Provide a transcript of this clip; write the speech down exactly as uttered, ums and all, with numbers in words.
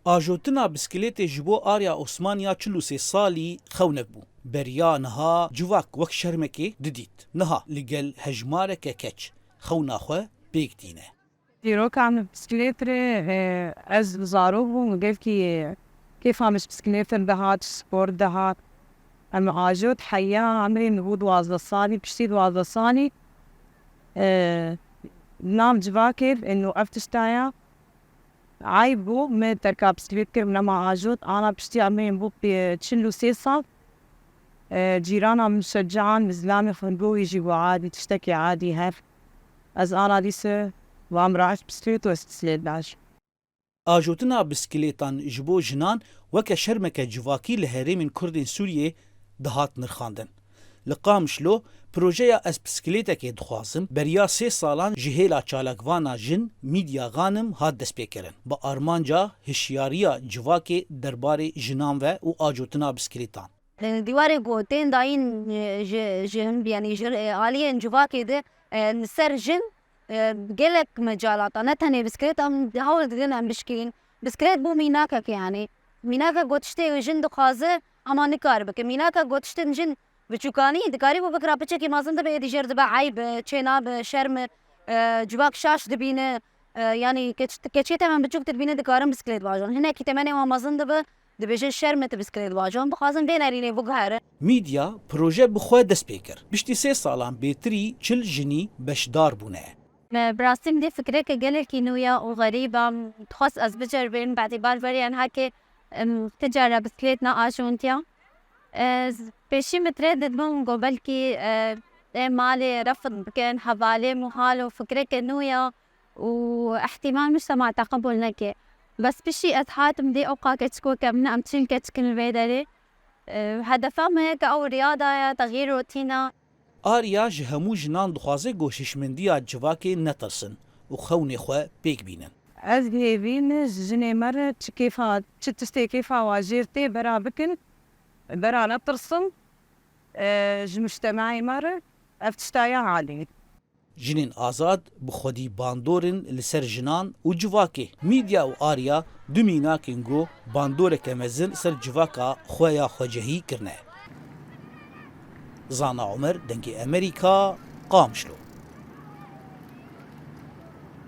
Ajotina bisikletê ji bo Arya Osmaniya çil û sê salî xewnek bû. Beriya niha civak wek şermekê didît. Niha li gel hejmareke keç xewna xwe pêk tîne. Dîroka min bisiklet re, e, ez zarok bûm, gelkî kêfa min ji bisiklet re dihat, ji spor dihat. Em ajot heya, emrê min bû duwazdeh salî, piştî duwazdeh salî, e, nav civakê, eno ev tişta ya. Eyb bû, me terka bisiklet kir, min nema ajot, ana piştî emrê min bû pê-, çil û sê sal. E, cîrana min şecan, min zilamê xwe goyî jî bû adî, tiştekî adî her. Ez ana dîse, va min raşt bisiklet û ez bisiklet daj. Ajotina bisikletan ji bo jinan weke şermeke civakî li herêmên Kurdên Sûriyê dihat nirxandin. Li Qamişlo projeya Ez Bisikletekê Dixwazim beriya sê salan ji hêla çalakvana jin Mîdya Xanim hat destpêkirin. Bi armanca hişyariya civakê derbarê jinan ve û ajotina bisikletan. Dîwarê ku tên dayîn, e, ji, ji hin, yanî ji, e, aliyên civakê de, e, li ser jin, e, gelek mecalata, ne tenê bisiklet, em hewl didin em bişkînin. Bisiklet bû mînakek, yanî mînakek ku tiştê jin dixwaze, ama nikare bike. Mînakek ku tiştên jin biçûkanî, dikarî bû bikira piçekî mezin dibe, êdî jêr dibe eyb, çê nabe, şerm, e, civak şaş dibîne. E, yanî keç-, keçê temen biçûk dibîne, dikarin bisiklet bajon. Hinekî temenê wan mezin dibe, dibêje şerm e tu bisiklet bajon. Dixwazin vê nerînê biguherin. Mîdya proje bi xwe dest pê kir. Piştî sê salan bêtirî çil jinî beşdar bûne. Me bi rastî min dî fikreke gelekî nû ya û xerîb a. Dixwest ez biceribînim, bedî bar berî en heke, em, ti cara bisiklet neajontiya. Ez pêşî min tire didibûm ku belkî, e, ê malê refd bikin, hevalê min halo fikreke nû ya û ihtimal mujtema te qebûl neke. Bes piştî ez hatim dî ewqa keçikoke min em çil keçik in li vê derê. E, hedefa me ye ke ew riyada ye, texyîr rotîna. Arya ji hemû jinan dixwaze ku hişmendiya civakê netirsin û xewnê xwe pêk bînin. Ez hêvî me ji jinê me re çi kêfa, çi tiştê kêfa wan jêr tê bera bikin, bera netirsin, e, ji mujtemeyê me re ev tişta ya alî. Jinên azad bi xwedî bandor in li ser jinan û civakê. Mîdya û Arya du mînak in ku bandoreke mezin ser civaka xwe ya xwecihî kirine. Zana Omer, Dengê Emerîka, Qamişlo.